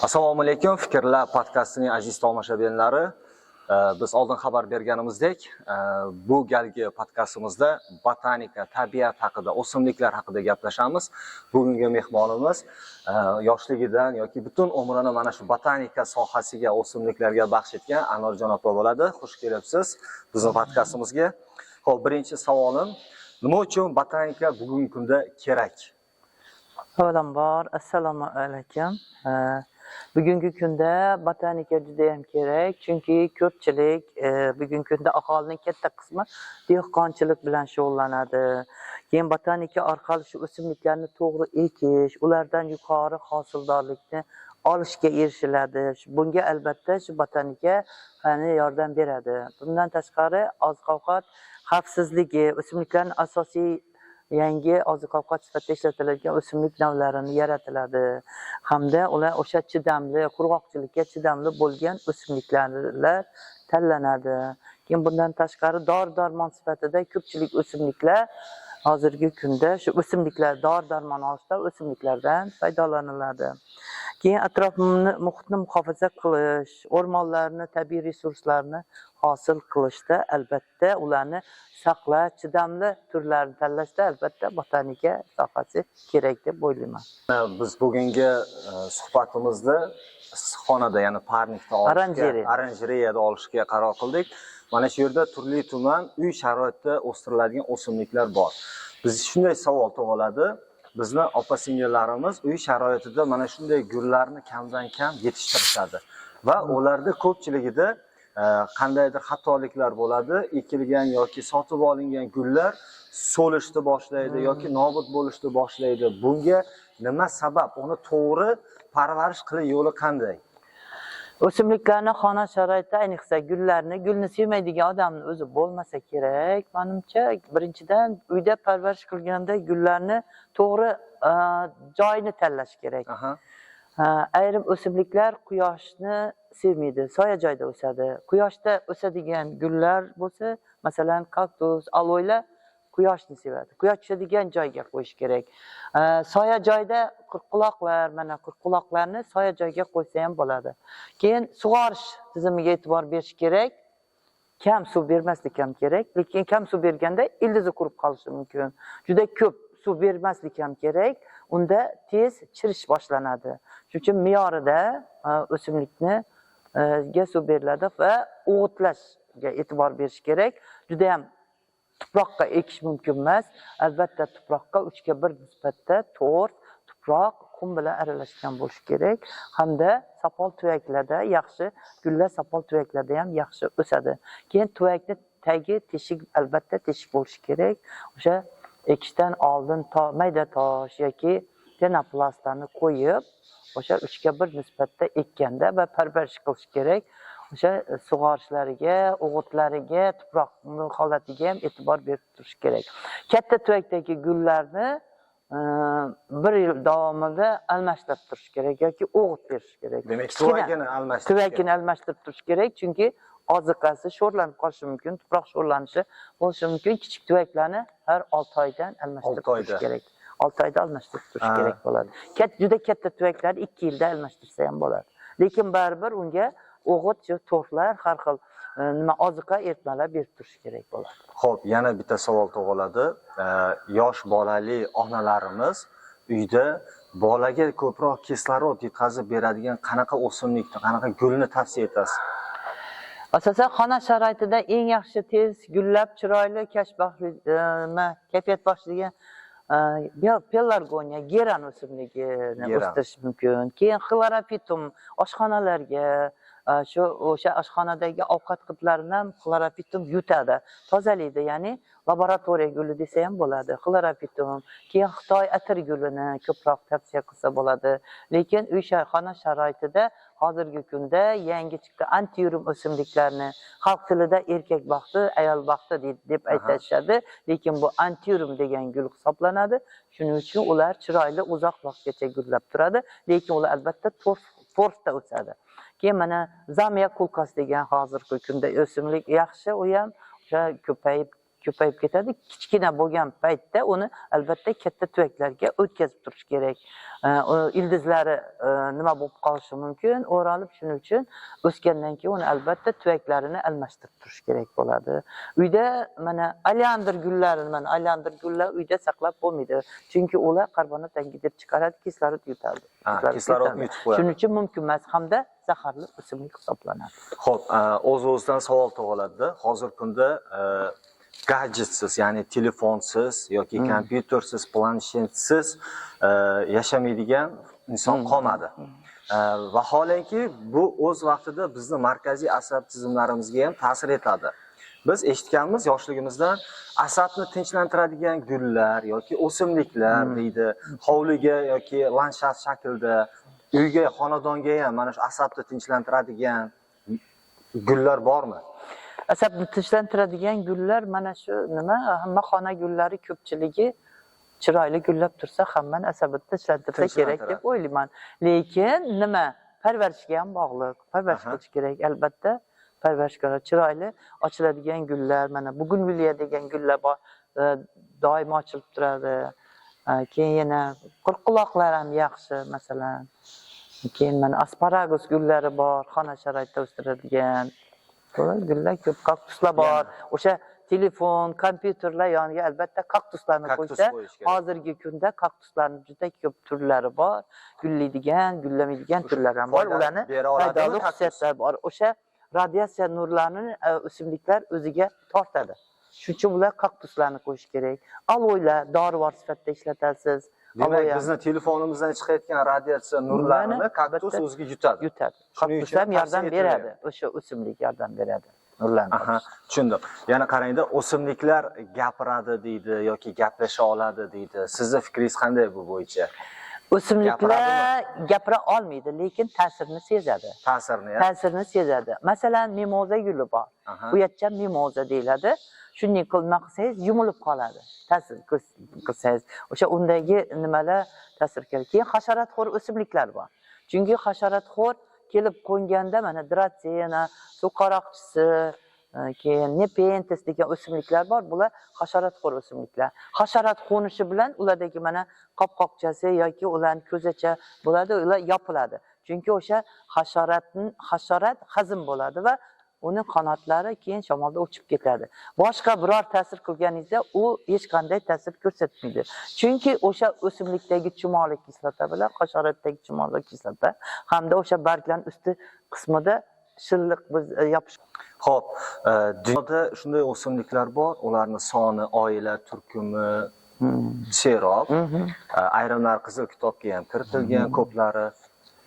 Assalomu alaykum, Fikrlar podkastining aziz tomoshabinlari. Biz oldin xabar berganimizdek, bu galgi podkastimizda botanika, tabiat haqida, o'simliklar haqida gaplashamiz. Bugungi mehmonimiz yoshligidan yoki butun umrini mana shu botanika sohasiga, o'simliklarga baxsh etgan Anorjon opa bo'ladi. Xush kelibsiz bizni podkastimizga. Xo'p, birinchi savolim, nima uchun botanika bugungi kunda kerak? Avvalambor, assalomu alaykum. Bugungi kunda botanika juda ham kerak, chunki ko'pchilik bugungi kunda aholining katta qismi dehqonchilik bilan shug'ullanadi. Keyin botanika orqali shu o'simliklarni to'g'ri ekish, ulardan yuqori hosildorlikni olishga erishiladi. Bunga albatta shu botanika fani yordam beradi. Bundan tashqari, oziq-ovqat xavfsizligi, o'simliklarning asosiy yangi oziq-ovqat sifatida ishlatiladigan o'simlik navlarini yaratiladi hamda ular o'sha chidamli, qurg'oqchilikka chidamli bo'lgan o'simliklar tanlanadi. Keyin bundan tashqari, dori darmon sifatida ko'pchilik o'simliklar, hozirgi kunda shu o'simliklar dori darmon olishda o'simliklardan foydalaniladi. Keyin atrof muhitni muhofaza qilish, o'rmonlarni, tabiiy resurslarni hosil qilishda, albatta ularni saqlash, chidamli turlarini tanlashda albatta botanika sohasi kerak deb o'ylayman. Biz bugungi suhbatimizni issiqxonada, ya'ni парник da olishga, Oranjereya. Oranjereyada olishga qaror qildik. Mana shu yerda turli tuman uy sharoitida o'stiriladigan o'simliklar bor. Biz shunday savol tug'iladi. Bizni opa singillarimiz uy sharoitida mana shunday gullarni kamdan kam yetishtirishadi va ularda ko'pchiligida qandaydir xatoliklar bo'ladi. Ekilgan yoki sotib olingan gullar so'lishni boshlaydi yoki nobud bo'lishni boshlaydi. Bunga nima sabab? Uni to'g'ri parvarish qilish yo'li qanday? O'simliklarni xona sharoitida, ayniqsa gullarni, gulni sevmaydigan odamni o'zi bo'lmasa kerak manimcha. Birinchidan, uyda parvarish qilganda gullarni to'g'ri joyini tanlash kerak. Ayrim o'simliklar quyoshni sevmaydi, soya joyda o'sadi. Quyoshda o'sadigan gullar bo'lsa, masalan, kaktus, aloylar quyoshni sevadi, quyosh tushadigan joyga qo'yish kerak. Soya joyda qirqquloqlar, mana qirqquloqlarni soya joyga qo'ysa ham bo'ladi. Keyin sug'orish tizimiga e'tibor berish kerak. Kam suv bermaslik ham kerak, lekin kam suv berganda ildizi qurib qolishi mumkin. Juda ko'p suv bermaslik ham kerak, unda tez chirish boshlanadi. Shuning uchun me'yorida o'simlikni ga suv beriladi va o'g'itlashga e'tibor berish kerak. Judayam tuproqqa ekish mumkin emas albatta. Tuproqqa 3:1 nisbatda to'rt, tuproq, qum bilan aralashgan bo'lishi kerak hamda sopol tuvaklarda yaxshi, gullar sopol tuvaklarda ham yaxshi o'sadi. Keyin tuvakni tagi teshik, albatta teshik bo'lishi kerak. O'sha ekishdan oldin mayda tosh yoki penoplastlarni qo'yib, o'sha 3:1 nisbatda ekkanda va parvarish qilish kerak. O'sha sug'orishlariga, o'g'itlariga, tuproq holatiga ham e'tibor berib turish kerak. Katta tuvakdagi gullarni bir yil davomida almashtirib turish kerak yoki o'g'it berish kerak. Demak, Kichkina tuvagini almashtirish. Tuvakini almashtirib turish kerak, chunki oziqasi sho'rlanib qolishi mumkin, tuproq sho'rlanishi bo'lishi mumkin. Kichik tuvaklarni har 6 oydan almashtirib 6 oyda. turish kerak, 6 oyda almashtirib turish kerak bo'ladi. Juda katta tuvaklarni 2 yilda almashtirsa ham bo'ladi, lekin baribir unga o'g'it, shu torflar, har xil nima, oziqa eritmalar berib turish kerak bo'ladi. Xo'p, yana bitta savol tug'iladi. Yosh bolali onalarimiz uyda bolaga ko'proq kislorod yetkazib beradigan qanaqa o'simlikni, qanaqa gulni tavsiya etasiz? Asosan xona sharoitida eng yaxshi, tez gullab, chiroyli, kashf nima, kayfiyat bag'ishlaydigan pelargoniya, geran o'simligini Geran. o'stirish mumkin. Keyin xlorofitum oshxonalarga, shu o'sha oshxonadagi ovqat hidlarini ham xlorofitum yutadi, tozalaydi, ya'ni laboratoriya guli desa ham bo'ladi xlorofitum. Keyin Xitoy atir gulini ko'proq tavsiya qilsa bo'ladi. Lekin uy xona sharoitida hozirgi kunda yangi chiqqan antiurum o'simliklarni, xalq tilida erkak baxti, ayol baxti deb aytishadi, lekin bu antiurum degan gul hisoblanadi. Shuning uchun ular chiroyli, uzoq vaqtgacha gullab turadi, lekin ular albatta torfda o'sadi. Keyin mana zamiokulkas degan hozirgi kunda o'simlik yaxshi, u ham o'sha ko'payib ko'payib ketadi. Kichkina bo'lgan paytda uni albatta katta tuvaklarga o'tkazib turish kerak. U ildizlari nima bo'lib qolishi mumkin, o'ralib, shuning uchun o'sgandan keyin uni albatta tuvaklarini almashtirib turish kerak bo'ladi. Uyda mana oleandr gullarini, mana oleandr gullar uyda saqlab bo'lmaydi. Chunki ular karbonat angidrid chiqaradi, kislorod yutadi. Ha, kislorodni yutib qo'yadi. Shuning uchun mumkin emas hamda zaharli o'simlik hisoblanadi. Xo'p, o'z-o'zidan savol tug'iladi. Hozirgi kunda gadjetsiz, ya'ni telefonsiz yoki kompyutersiz, planshetsiz yashamaydigan inson qolmadi. Vaholanki, bu o'z vaqtida bizni markaziy asab tizimlarimizga ham ta'sir etadi. Biz eshitganmiz yoshligimizdan asabni tinchlantiradigan gullar yoki o'simliklar deydi. Hovliga yoki landshaft shaklida uyga, xonadonga ham mana shu asabni tinchlantiradigan gullar bormi? Asabni tinchlantiradigan gullar mana shu nima, hamma xona gullari ko'pchiligi chiroyli gullab tursa hammani asabini tinchlantirsa kerak deb o'ylayman. Lekin nima, parvarishga ham bog'liq. Parvarish qilish kerak albatta. Parvarish qilib chiroyli ochiladigan gullar, mana bugunvilya degan gullar bor, doimo ochilib turadi. Keyin yana qirqquloqlar ham yaxshi masalan. Keyin mana asparagus gullari bor, xona sharoitida o'stiradigan. Gullar ko'p, kaktuslar bor. O'sha telefon, kompyuterlar yoniga albatta kaktuslarni Kaktus qo'ysa, hozirgi kunda kaktuslarning juda ko'p turlari bor. Gullaydigan, gullamaydigan turlari ham bor. Ularni foydali xususiyatlari bor. O'sha radiatsiya nurlarini o'simliklar o'ziga tortadi. Shuning uchun ular kaktuslarni qo'yish kerak. Aloylar dorivor sifatida ishlatasiz. Demak, bizni telefonimizdan chiqayotgan radiatsiya nurlarini kaktus o'ziga yutadi. Yutadi. Kaktus ham yordam beradi. O'sha o'simlik yordam beradi. Nurlarni. Aha, tushundim. Yana qarangda, o'simliklar gapiradi deydi yoki gaplasha oladi deydi. Sizni fikringiz qanday bu bo'yicha? O'simliklar gapira olmaydi, lekin ta'sirini sezadi. Ta'sirini, ya? Ta'sirini sezadi. Masalan, mimoza guli bor. Bu yercha mimoza deyiladi. Shunday nima qilsangiz yumilib qoladi. Ta'sir qilsangiz, o'sha undagi nimalar ta'sir qiladi. Keyin hasharotxo'r o'simliklar bor. Chunki hasharotxo'r kelib qo'nganda mana dratsena, suv qaroqchisi, keyin nepentes degan o'simliklar bor. Bular hasharotxo'r o'simliklar. Hasharot qo'nishi bilan ulardagi mana qopqoqchasi yoki ularning ko'zacha bo'ladi, ular yopiladi. Chunki o'sha hasharot hazm bo'ladi va uning qanotlari keyin shamolda uchib ketadi. Boshqa biror ta'sir qilganingizda u hech qanday ta'sir ko'rsatmaydi. Chunki o'sha o'simlikdagi chumoli kislota bilan hasharotdagi chumoli kislota hamda o'sha barglarning usti qismida shilliq yopishib. Xo'p, dunyoda shunday o'simliklar bor, ularning soni oila turkumi serob. Ayrimlar qizil kitobga ham kiritilgan, ko'plari.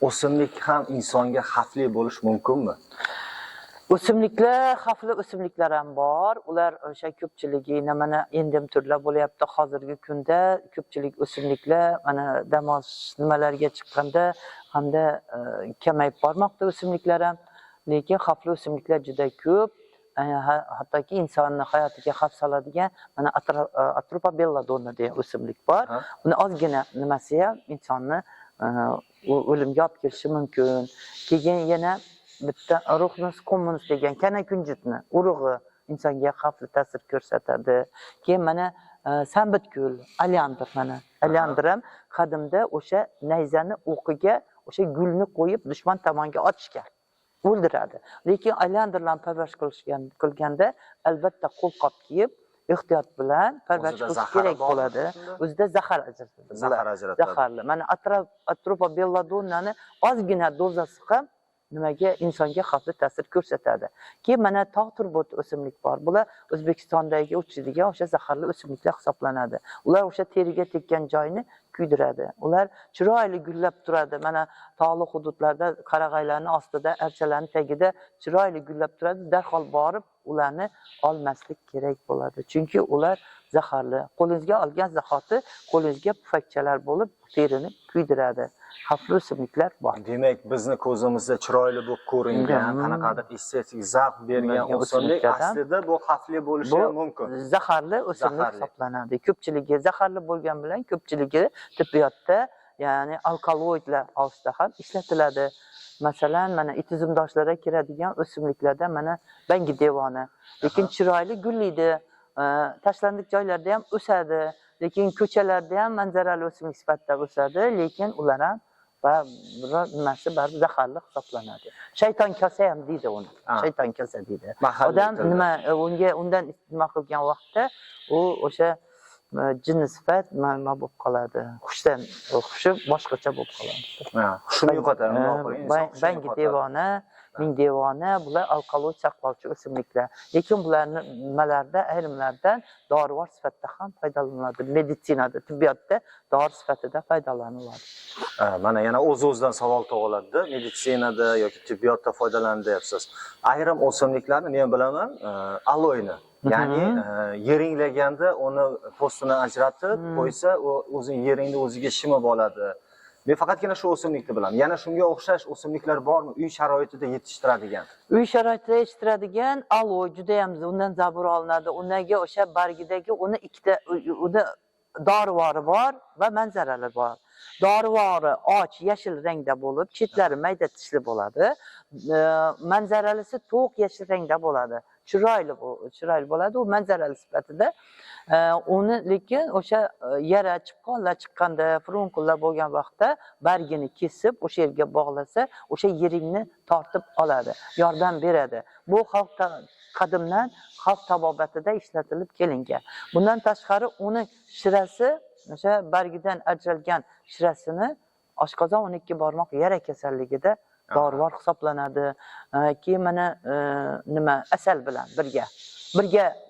O'simlik ham insonga xavfli bo'lishi mumkinmi? O'simliklar, xavfli o'simliklar ham bor. Ular o'sha ko'pchiligi mana endem turlar bo'lyapti hozirgi kunda. Ko'pchilik o'simliklar mana dam olish nimalarga chiqqanda hamda kamayib bormoqda o'simliklar ham. Lekin xavfli o'simliklar juda ko'p. Hattoki insonni hayotiga xavf soladigan mana Atropa belladonna degan o'simlik bor. Uni ozgina nimasi ham insonni o'limga olib kelishi mumkin. Keyin yana bitta Ruhnus communis degan kana kunjutni urug'i insonga xavfli ta'sir ko'rsatadi. Keyin mana sambitkul, oleandr mana. Oleandr ham qadimda o'sha nayzani o'qiga o'sha gulni qo'yib dushman tomonga otishgan. O'ldiradi. Lekin oleandrlarni parvarish qilganda albatta qo'lqop kiyib, ehtiyot bilan parvarish qilish kerak bo'ladi. O'zida zahar ajratadi. Zahar ajratadi. Zaharli. Mana Atropa belladonnani ozgina dozasi ham nimaga insonga xavfli ta'sir ko'rsatadi. Keyin mana tog' turbot o'simlik bor. Bular O'zbekistondagi uchraydigan o'sha zaharli o'simliklar hisoblanadi. Ular o'sha teriga tekkan joyni kuydiradi. Ular chiroyli gullab turadi. Mana tog'li hududlarda qarag'aylarning ostida, archalarning tagida chiroyli gullab turadi. Darhol borib ularni olmaslik kerak bo'ladi. Chunki ular zaharli. Qo'lingizga olgan zahoti qo'lingizga pufakchalar bo'lib terini kuydiradi. Xavfli o'simliklar bor. Demak, bizni ko'zimizda chiroyli bo'lib ko'ringan, qanaqadir estetik zavq bergan o'simlik aslida bu xavfli bo'lishi ham mumkin. Zaharli o'simlik hisoblanadi. Ko'pchiligi zaharli bo'lgan bilan ko'pchiligi tibbiyotda, ya'ni alkaloidlar ostida ham ishlatiladi. Masalan, mana ituzumdoshlarga kiradigan o'simliklardan mana bangi devoni. Lekin chiroyli gullaydi. Tashlandiq joylarda ham o'sadi, lekin ko'chalarda ham manzarali o'simlik sifatida o'sadi, lekin ular ham va biror nimasi baribir zaharli hisoblanadi. Shayton kosa ham deydi uni. Shayton kosa deydi. Mahalliy Odam tilda. nima unga undan nima qilgan vaqtda u o'sha jinni sifat nima bo'lib qoladi. Hushdan hushi boshqacha bo'lib qoladi. Ha, hushini yo'qotadi. Bundoq qiling, inson hushini Bangi yo'qotadi. Devona, ming devona, bular alkaloid saqlovchi o'simliklar. Lekin bularni nimalarda ayrimlardan dorivor sifatida ham foydalaniladi. Meditsinada, tibbiyotda dori sifatida foydalaniladi. Ha, mana yana o'z o'zidan savol tug'iladida, meditsinada yoki tibbiyotda foydalandi deyapsiz. Ayrim o'simliklarni men bilaman, aloyni, ya'ni yeringlaganda uni po'stini ajratib qo'ysa, u o'zini yeringni o'ziga shimib oladi. Men faqatgina shu o'simlikni bilaman. Yana shunga o'xshash o'simliklar bormi uy sharoitida yetishtiradigan? Uy sharoitida yetishtiradigan aloy judayam undan zabur olinadi. Undagi o'sha bargidagi uni ikkita uni dorivori bor va manzarali bor. Dorivori och yashil rangda bo'lib, chetlari mayda tishli bo'ladi. Manzaralisi to'q yashil rangda bo'ladi. Chiroyli bu, chiroyli bo'ladi u manzarali sifatida. Uni lekin o'sha yara chipqonlar chiqqanda, furunkullar bo'lgan vaqtda bargini kesib o'sha yerga bog'lasa, o'sha yeringni tortib oladi, yordam beradi. Bu xalq qadimdan xalq tabobatida ishlatilib kelingan. Bundan tashqari uni shirasi, o'sha bargidan ajralgan shirasini oshqozon 12 barmoq yara kasalligida dorivor hisoblanadi. Keyin mana nima asal bilan birga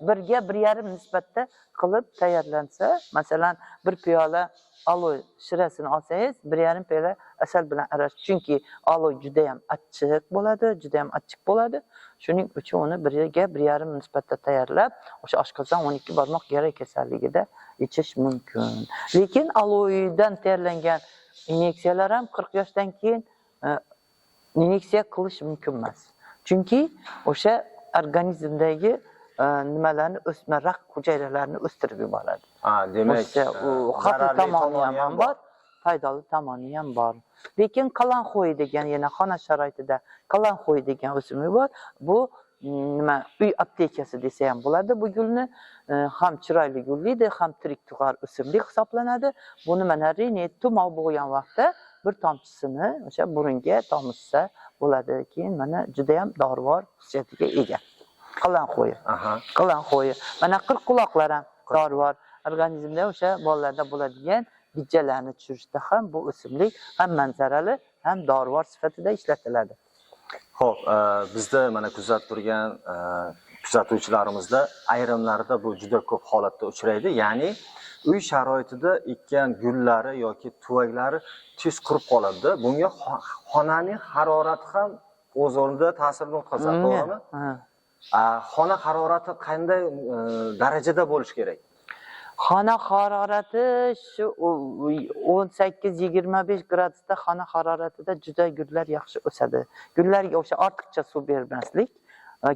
1,5 nisbatda qilib tayyorlansa, masalan, bir piyola aloy shirasini olsangiz, 1,5 piyola asal bilan arash, chunki aloy juda ham achchiq bo'ladi, juda ham achchiq bo'ladi. Shuning uchun uni birga 1,5 nisbatda tayyorlab, o'sha oshqozon 12 barmoq yara kasalligida ichish mumkin. Lekin aloydan tayyorlangan inyeksiyalar ham 40 yoshdan keyin inyeksiya qilish mumkin emas. Chunki o'sha organizmdagi nimalarni o'sma rak hujayralarini o'stirib yuboradi. Ha, demak, O'sha u xavfli zararli tomoni tomoni ham bor, foydali tomoni ham bor. Lekin kalanxo'y degan yana xona sharoitida kalanxo'y degan o'simlik bor. Bu nima uy aptekasi desa ham bo'ladi bu gulni. Ham chiroyli gullaydi, ham tirik tug'ar o'simlik hisoblanadi. Buni mana rinit, tumov bo'lgan vaqtda bir tomchisini o'sha burunga tomizsa bo'ladi. Keyin mana juda ham dorivor xususiyatiga ega. Kalanxo'yi. Kalanxo'yi. Mana qirqquloqlar ham dorivor. Organizmda o'sha bolalarda bo'ladigan gijjalarni tushirishda ham bu o'simlik ham manzarali, ham dorivor sifatida ishlatiladi. Xo'p, bizda mana kuzatib turgan kuzatuvchilarimizda ayrimlarida bu juda ko'p holatda uchraydi. Ya'ni uy sharoitida ekkan gullari yoki tuvaklari tez qurib qoladi. Bunga xonaning harorati ham o'z o'rnida ta'sirini o'tkazadi, to'g'rimi? Ha. Xona harorati qanday darajada bo'lishi kerak? Xona harorati shu 18-25 gradusda xona haroratida juda gullar yaxshi o'sadi. Gullarga o'sha ortiqcha suv bermaslik,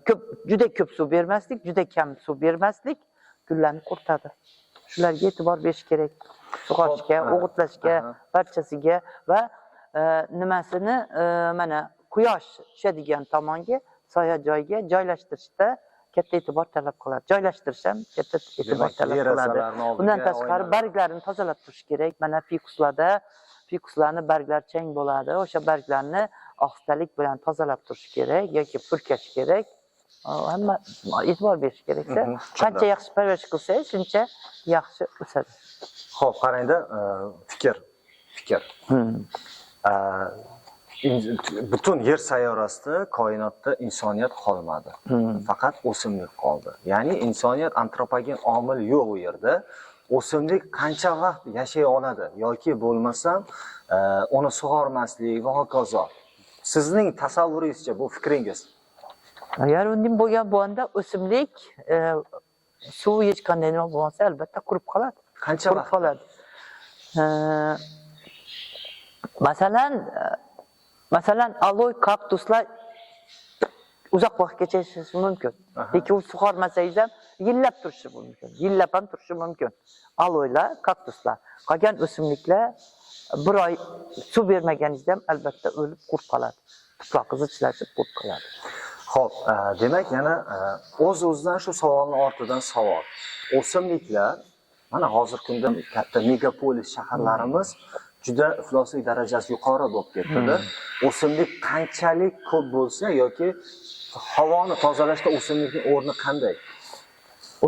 ko'p, juda ko'p suv bermaslik, juda kam suv bermaslik gullarni quritadi. Shularga e'tibor berish kerak. Sug'orishga, o'g'itlashga, barchasiga va nimasini mana quyosh tushadigan tomonga, soya joyga joylashtirishda katta e'tibor talab qiladi. Joylashtirish ham katta e'tibor Demak, talab qiladi. derazalarni oldiga Bundan tashqari oynalar. Barglarini tozalab turish kerak. Mana fikuslarda, fikuslarni barglari chang bo'ladi. O'sha barglarni ohistalik bilan tozalab turish kerak yoki purkash kerak. Hamma e'tibor berish kerakda. Qancha yaxshi parvarish qilsangiz, shuncha yaxshi o'sadi. Xo'p, qarangda, fikr, fikr. Butun yer sayyorasida, koinotda insoniyat qolmadi. Faqat o'simlik qoldi. Ya'ni insoniyat antropogen omil yo'q u yerda. O'simlik qancha vaqt yashay oladi yoki bo'lmasam uni sug'ormaslik va hokazo. Sizning tasavvuringizcha, bu fikringiz? Agar unday bo'lgan bo'lganda o'simlik suv hech qanday nima bo'lmasa, albatta qurib qoladi. Qancha Qurib vaqt? qoladi. Masalan, aloy kaktuslar uzoq vaqtgacha yashashi mumkin. Lekin u sug'ormasangiz ham yillab turishi mumkin. Yillab ham turishi mumkin. Aloylar, kaktuslar. Qolgan o'simliklar bir oy suv bermaganingizda ham albatta o'lib qurib qoladi. Tuproq zichlashib qurib qoladi. Xo'p, demak yana o'z-o'zidan shu savolning ortidan savol. O'simliklar mana hozirgi kunda katta megapolis shaharlarimiz juda ifloslik darajasi yuqori bo'lib ketdi. O'simlik qanchalik ko'p bo'lsa yoki havoni tozalashda o'simlikning o'rni qanday?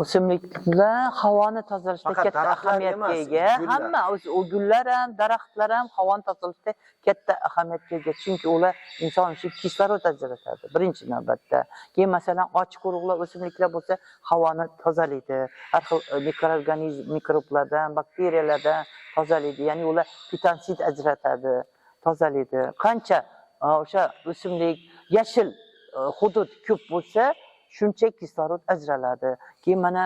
O'simliklar havoni tozalashda Faqat katta daraxtlar ahamiyatga emas, ega. gullar. Hamma o gullar ham, daraxtlar ham havoni tozalashda katta ahamiyatga ega. Chunki ular inson uchun kislorod ajratadi birinchi navbatda. Keyin masalan ochiq urug'lar o'simliklar bo'lsa havoni tozalaydi. Har xil mikroorganizm, mikroblardan, bakteriyalardan tozalaydi. Ya'ni ular fitonsid ajratadi, tozalaydi. Qancha o'sha o'simlik yashil hudud ko'p bo'lsa, shuncha kislorod ajraladi. Keyin mana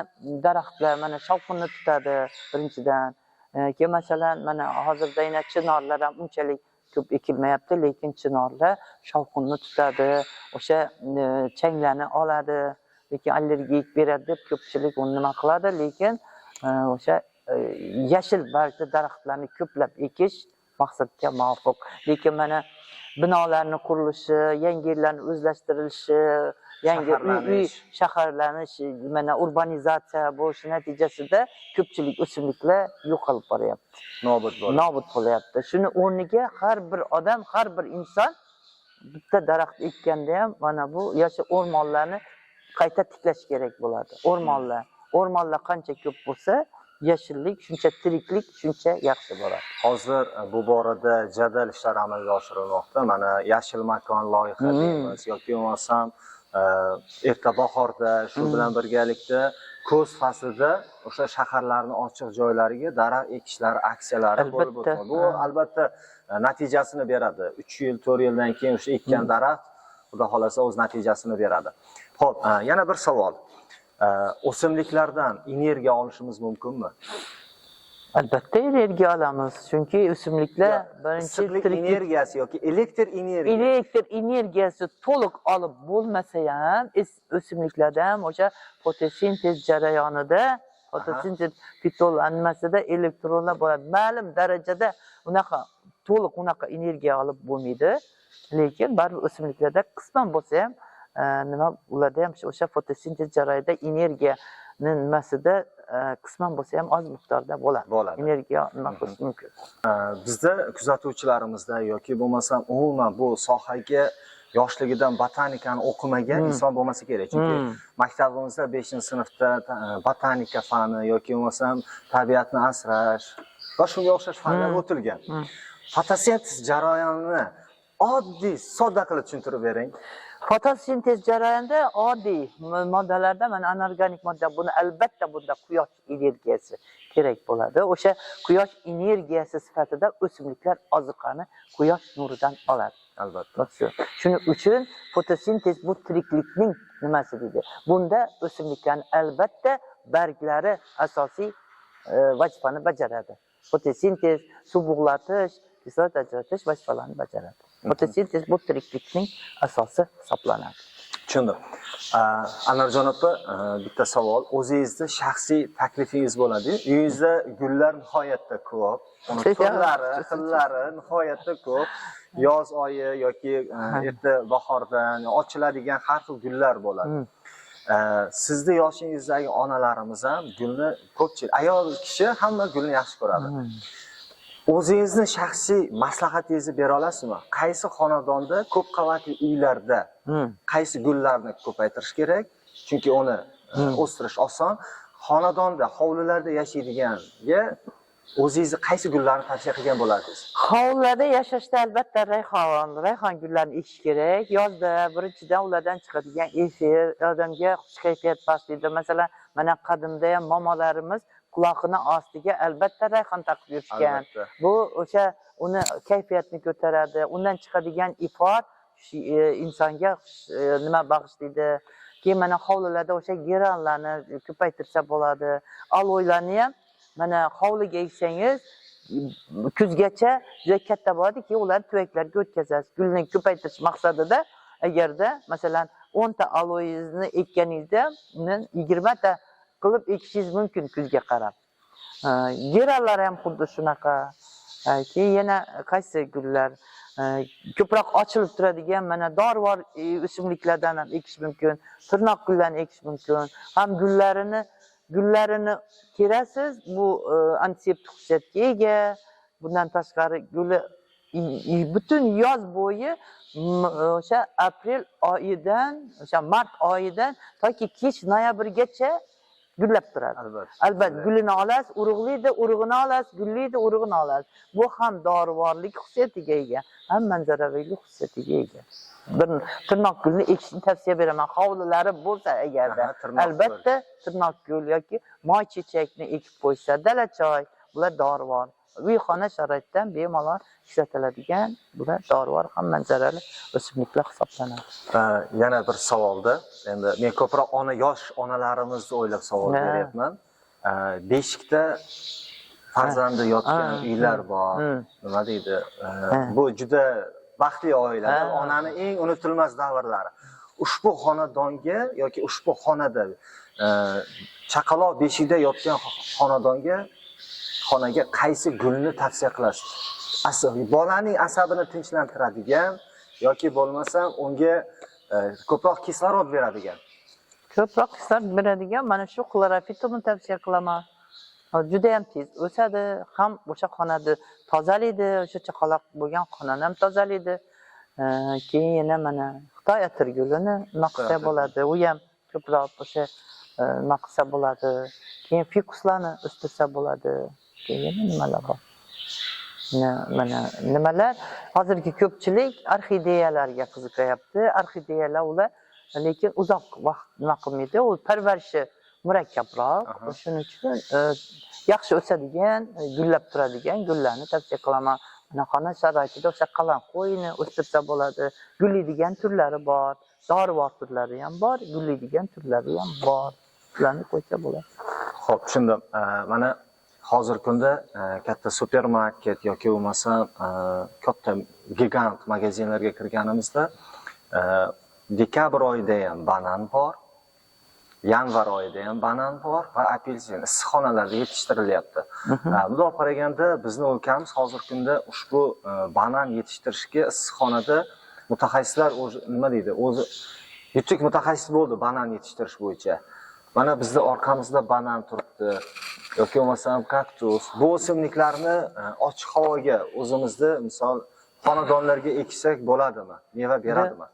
daraxtlar mana shovqinni tutadi birinchidan. Keyin masalan mana hozirda yana chinorlar ham unchalik ko'p ekilmayapti, lekin chinorlar shovqinni tutadi, o'sha changlarni oladi, lekin allergik beradi deb ko'pchilik uni nima qiladi, lekin o'sha yashil bargli daraxtlarni ko'plab ekish maqsadga muvofiq. Lekin mana binolarni qurilishi, yangi yerlarni o'zlashtirilishi, yangi uy Shaharlanish. shaharlanish, mana urbanizatsiya bo'lishi natijasida ko'pchilik o'simliklar yo'qolib boryapti. Nobud bo'ladi. Nobud bo'lyapti. Shuni o'rniga har bir odam, har bir inson bitta daraxt ekkanda ham mana bu yashil o'rmonlarni qayta tiklash kerak bo'ladi. O'rmonlar qancha ko'p bo'lsa, yashillik shuncha, tiriklik shuncha yaxshi bo'ladi. Hozir bu borada jadal ishlar amalga oshirilmoqda. Mana yashil makon loyiha deymiz yoki bo'lmasam erta bahorda shu bilan birgalikda kuz faslida o'sha shaharlarni ochiq joylariga daraxt ekishlari aksiyalari bo'lib o'tmoqda. Bu albatta natijasini beradi. 3 yil, 4 yildan keyin o'sha ekkan daraxt Xudo xolasa o'z natijasini beradi. Xo'p, yana bir savol. O'simliklardan energiya olishimiz mumkinmi? Albatta energiya olamiz. Chunki o'simliklar birinchi Issiqlik tiriklik energiyasi yoki elektr energiyasi. Elektr energiyasi to'liq olib bo'lmasa ham o'simliklarda ham o'sha fotosintez jarayonida, fotosintez fitolanmasida elektronlar bo'ladi. Ma'lum darajada unaqa to'liq unaqa energiya olib bo'lmaydi, lekin baribir o'simliklarda qisman bo'lsa ham nima ularda ham o'sha fotosintez jarayonida energiyani nimasida qisman bo'lsa ham oz miqdorda bo'ladi. Bo'ladi. Energiya nima qilish mumkin. Bizda kuzatuvchilarimizda yoki bo'lmasam umuman bu sohaga yoshligidan botanikani o'qimagan inson bo'lmasa kerak. Chunki maktabimizda 5-sinfda botanika fani yoki bo'lmasam tabiatni asrash va shunga o'xshash fanlar o'tilgan. Fotosintez jarayonini oddiy, sodda qilib tushuntirib bering. Fotosintez jarayonida oddiy moddalarda mana anorganik modda, buni albatta bunda quyosh energiyasi kerak bo'ladi. O'sha quyosh energiyasi sifatida o'simliklar oziqani quyosh nuridan oladi. Albatta. Shuning uchun fotosintez bu tiriklikning nimasi deydi. Bunda o'simliklarning albatta barglari asosiy vazifani bajaradi. Fotosintez suv bug'latish, kislorod ajratish vazifalarini bajaradi. Fotosintez bu tiriklikning asosi hisoblanadi. Tushundim. Anarjon opa, bitta savol. O'zingizni shaxsiy taklifingiz bo'ladi. Uyingizda gullar nihoyatda ko'p. Uni turlari, xillari nihoyatda ko'p. Yoz oyi yoki erta bahordan ochiladigan har xil gullar bo'ladi. Sizni yoshingizdagi onalarimiz ham gulni ko'pchilik ayol kishi hamma gulni yaxshi ko'radi. O'zingizni shaxsiy maslahatingizni bera olasizmi? Qaysi xonadonda ko'p qavatli uylarda qaysi gullarni ko'paytirish kerak? Chunki uni o'stirish oson. Xonadonda, hovlilarda yashaydiganga o'zingizni qaysi gullarni tavsiya qilgan bo'lardingiz? Hovlilarda yashashda albatta rayhon gullarini ekish kerak. Yozda birinchidan ulardan chiqadigan efir odamga xush kayfiyat bag'ishlaydi. Masalan, mana qadimda ham momolarimiz quloqini ostiga albatta rayhon taqib yurishgan. Bu o'sha uni kayfiyatini ko'taradi. Undan chiqadigan ifor insonga nima bag'ishlaydi. Keyin mana hovlilarda o'sha geranlarni ko'paytirsa bo'ladi. Aloylarni ham mana hovliga eksangiz kuzgacha juda katta bo'ladi, keyin ularni tuvaklarga o'tkazasiz. Gulni ko'paytirish maqsadida agarda masalan 10 ta aloyingizni ekkaningizda uni 20 ta qilib ekishingiz mumkin kuzga qarab. Geranlar ham xuddi shunaqa. Keyin yana qaysi gullar? Ko'proq ochilib turadigan mana dorivor o'simliklardan ham ekish mumkin. Tirnoq gullarni ekish mumkin. Ham gullarini terasiz, bu antiseptik xususiyatga ega. Bundan tashqari guli butun yoz bo'yi o'sha aprel oyidan, o'sha mart oyidan toki kech noyabrgacha gullab turadi. Albatta. Albatta, gulini olasiz, urug'laydi, urug'ini olasiz, gullaydi, urug'ini olasiz. Bu ham dorivorlik xususiyatiga ega, ham manzaraviylik xususiyatiga ega. Bir tirnoq gulni ekishni tavsiya beraman. Hovlilari bo'lsa agarda, albatta tirnoq gul yoki moychechakni ekib qo'ysa, dalachoy, bular dorivor. Uy xona sharoitidan bemalol ishlatiladigan, bular dorivor ham manzarali o'simliklar hisoblanadi. Yana bir savolda, endi men ko'proq ona, yosh onalarimizni o'ylab savol beryapman. Beshikda farzandi yotgan uylar bor. Nima deydi? Bu juda baxtli oilalar, onani eng unutilmas davrlari. Ushbu xonadonga yoki ushbu xonada chaqaloq beshikda yotgan xonadonga, xonaga qaysi gulni tavsiya qilasiz? Bolaning asabini tinchlantiradigan yoki bo'lmasam unga ko'proq kislorod beradigan. Ko'proq kislorod beradigan mana shu xlorofitumni tavsiya qilaman. Juda ham tez o'sadi, ham o'sha xonani tozalaydi, o'sha chaqaloq bo'lgan xonani ham tozalaydi. Keyin yana mana Xitoy atirgulini nima qilsa bo'ladi, u ham ko'proq o'sha nima qilsa bo'ladi. Keyin fikuslarni o'stirsa bo'ladi. Keyin yana nimalar bor? Mana nimalar? Hozirgi ko'pchilik orxideyalarga qiziqayapti. Orxideyalar ular lekin uzoq vaqt nima qilmaydi, u parvarishi murakkabroq. Shuning uchun yaxshi o'sadigan, gullab turadigan gullarni tavsiya qilaman. Mana xona sharoitida o'sha qalanxo'yni o'stirsa bo'ladi. Gullaydigan turlari bor, dorivor turlari ham bor, gullaydigan turlari ham bor. Ularni qo'ysa bo'ladi. Xo'p, tushundim. Mana hozirgi kunda katta supermarket yoki bo'lmasam katta gigant magazinlarga kirganimizda dekabr oyida ham banan bor, yanvar oyida ham banan bor va apelsin issiqxonalarda yetishtirilyapti. Bundoq olib qaraganda bizni o'lkamiz hozirgi kunda ushbu banan yetishtirishga issiqxonada mutaxassislar o'zi nima deydi, o'zi yetuk mutaxassis bo'ldi banan yetishtirish bo'yicha. Mana bizda orqamizda banan turibdi yoki bo'lmasam kaktus. Bu o'simliklarni ochiq havoga o'zimizda misol xonadonlarga eksak bo'ladimi? Meva beradimi?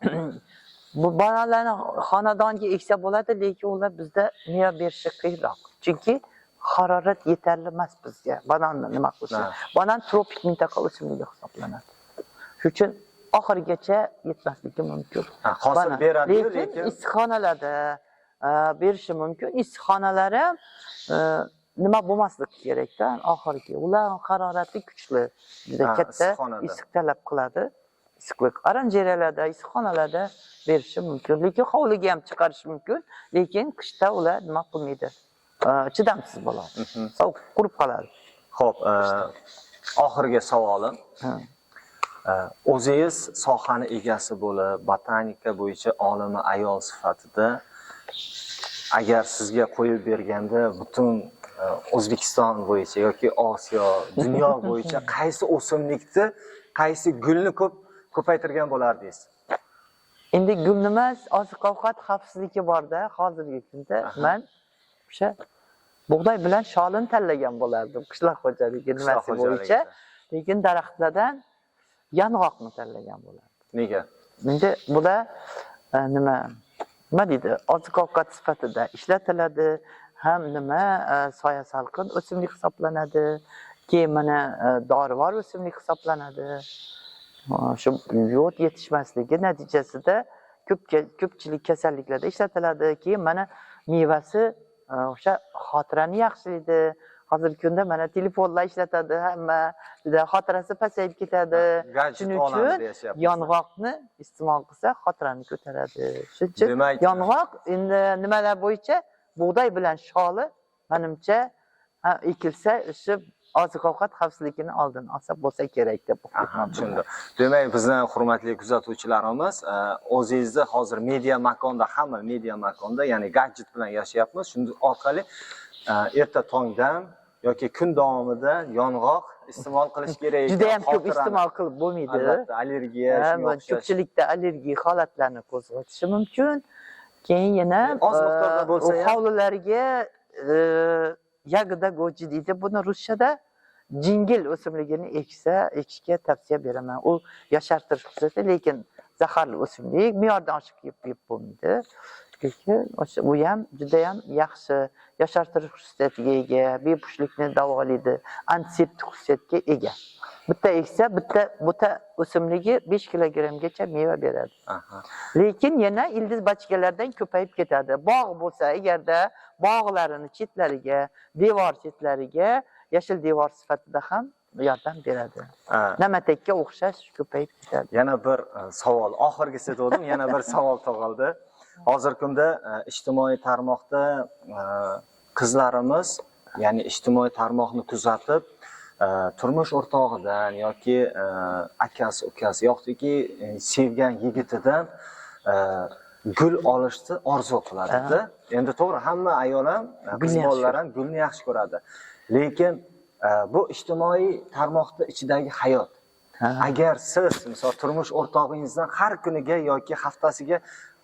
Bu bananlarni xonadonga eksa bo'ladi, lekin ular bizda meva berishi qiyinroq. Chunki harorat yetarli emas bizga bananni nima qilishi. Banan tropik mintaqa o'simligi hisoblanadi. Shuning uchun oxirigacha yetmasligi mumkin. Hosil Banan. beradi-yu, lekin lekin issiqxonalarda berishi mumkin. Issiqxonalar ham nima bo'lmasligi kerakda oxirgi. Ular harorati kuchli, juda katta issiqxonada. Issiq talab qiladi. Issiqlik oranjereyalarda, issiqxonalarda berishi mumkin. Lekin hovliga ham chiqarish mumkin, lekin qishda ular nima qilmaydi. Chidamsiz bo'ladi. Sovuq qurib qoladi. Xo'p, oxirgi savolim. O'zingiz sohani egasi bo'lib, botanika bo'yicha olimi ayol sifatida agar sizga qo'yib berganda butun O'zbekiston bo'yicha yoki Osiyo, dunyo bo'yicha qaysi o'simlikni, qaysi gulni ko'p ko'paytirgan bo'lardingiz? Endi gul emas, oziq-ovqat xavfsizligi borda hozirgi kunda men o'sha bug'doy bilan sholini tanlagan bo'lardim qishloq xo'jaligi Qishloq nimasi bo'yicha. xo'jaligida. Lekin daraxtlardan yong'oqni tanlagan bo'lardim. Nega? Endi bular nima deydi, oziq-ovqat sifatida ishlatiladi, ham nima soya salqin o'simlik hisoblanadi, keyin mana dorivor o'simlik hisoblanadi. Shu yod yetishmasligi natijasida ko'pchilik kasalliklarda ishlatiladi. Keyin mana mevasi o'sha xotirani yaxshilaydi. Hozirgi kunda mana telefonlar ishlatadi hamma, juda xotirasi pasayib ketadi. Gadjet Shuning olamida uchun yashayapmiz. Yong'oqni iste'mol qilsa xotirani ko'taradi. Shuning uchun Demak, yong'oq endi nimalar bo'yicha bug'doy bilan sholi manimcha ekilsa shu oziq-ovqat xavfsizligini oldini olsa bo'lsa kerak deb o'ylayman. Tushundim. Demak, bizni hurmatli kuzatuvchilarimiz, o'zingizni hozir media makonda, hamma media makonda, ya'ni gadjet bilan yashayapmiz. Shunday orqali erta tongdan yoki kun davomida yong'oq iste'mol qilish kerak ekan. Juda ham ko'p xotirani. iste'mol qilib bo'lmaydi. Albatta, allergiya, Ha, shunga bu o'xshash. ko'pchilikda allergiya holatlarni qo'zg'atishi mumkin. Keyin yana Oz miqdorda bo'lsa u ham. hovlilarga ягода goji deydi. Buni ruschada jingil o'simligini ekishga tavsiya beraman. U yoshartirish xususiyati, lekin zaharli o'simlik, me'yordan oshiq yeb bo'lmaydi. Lekin o'sha u ham juda ham yaxshi yoshartirish xususiyatiga ega, bepushtlikni davolaydi, antiseptik xususiyatga ega. Bitta eksa, bitta buta o'simligi 5 kilogrammgacha meva beradi. Lekin yana ildiz bachkalardan ko'payib ketadi. Bog' bo'lsa, agarda bog'larini chetlariga, devor chetlariga yashil devor sifatida ham yordam beradi. Namatakka o'xshash ko'payib ketadi. Yana bir savol, oxirgisi dedim, yana bir savol tug'ildi. Hozirgi kunda ijtimoiy tarmoqda qizlarimiz, ya'ni ijtimoiy tarmoqni kuzatib, turmush o'rtog'idan yoki akasi, ukasi yoki sevgan yigitidan gul olishni orzu qiladida. Endi to'g'ri, hamma ayol ham, qiz Gulni yaxshi bolalar ham gulni yaxshi ko'radi. Lekin bu ijtimoiy tarmoqda ichidagi hayot. Agar siz, misol, turmush o'rtog'ingizdan har kuniga yoki haftasiga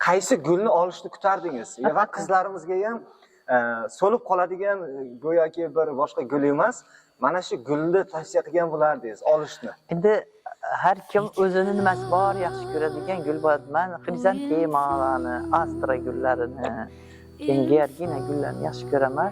qaysi gulni olishni kutardingiz? Va qizlarimizga ham so'lib qoladigan go'yoki bir boshqa gul emas, mana shu gulni tavsiya qilgan bo'lardingiz olishni. Endi har kim o'zini nimasi bor yaxshi ko'radigan gul bo'ladi. Man xrizantemalarni, astra gullarini, keyin georgina gullarini yaxshi ko'raman.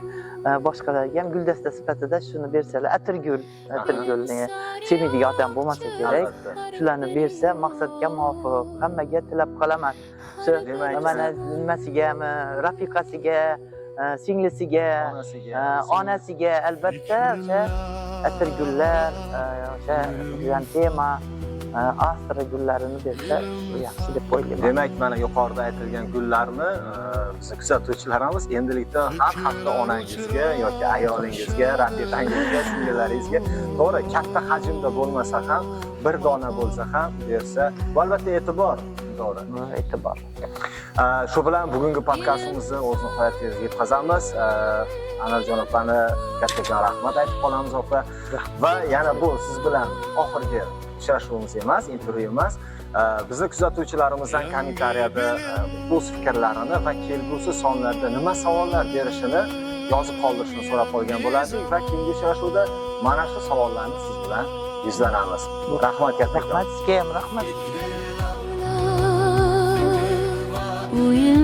Boshqalarga ham guldasta sifatida shuni bersalar, atirgul, atirgulni sevmaydigan odam bo'lmasa kerak. Albatta. Shularni bersa maqsadga muvofiq. Hammaga tilab qolaman. Shu Demak, mana nimasigami, rafiqasiga, singlisiga, onasiga, onasiga albatta o'sha atirgullar, o'sha xrizantema, astra gullarini bersa yaxshi deb o'ylayman. Demak, mana yuqorida aytilgan gullarni bizni kuzatuvchilarimiz endilikda har hafta onangizga yoki ayolingizga, rafiqangizga, singillaringizga, to'g'ri, katta hajmda bo'lmasa ham, bir dona bo'lsa ham bersa, bu albatta e'tibor, to'g'ri. Bu e'tibor. Shu bilan bugungi podkastimizni o'z nihoyatiga yetkazamiz. Anarjon opani kattakon rahmat aytib qolamiz, opa. Va yana bu siz bilan oxirgi uchrashuvimiz emas, intervyu emas. Bizni kuzatuvchilarimizdan kommentariyada o'z fikrlarini va kelgusi sonlarda nima savollar berishini yozib qoldirishini so'rab qolgan bo'lardik va keyingi uchrashuvda mana shu savollarni siz bilan yuzlanamiz. Rahmat kattakon. Rahmat, sizga ham rahmat. O'yin.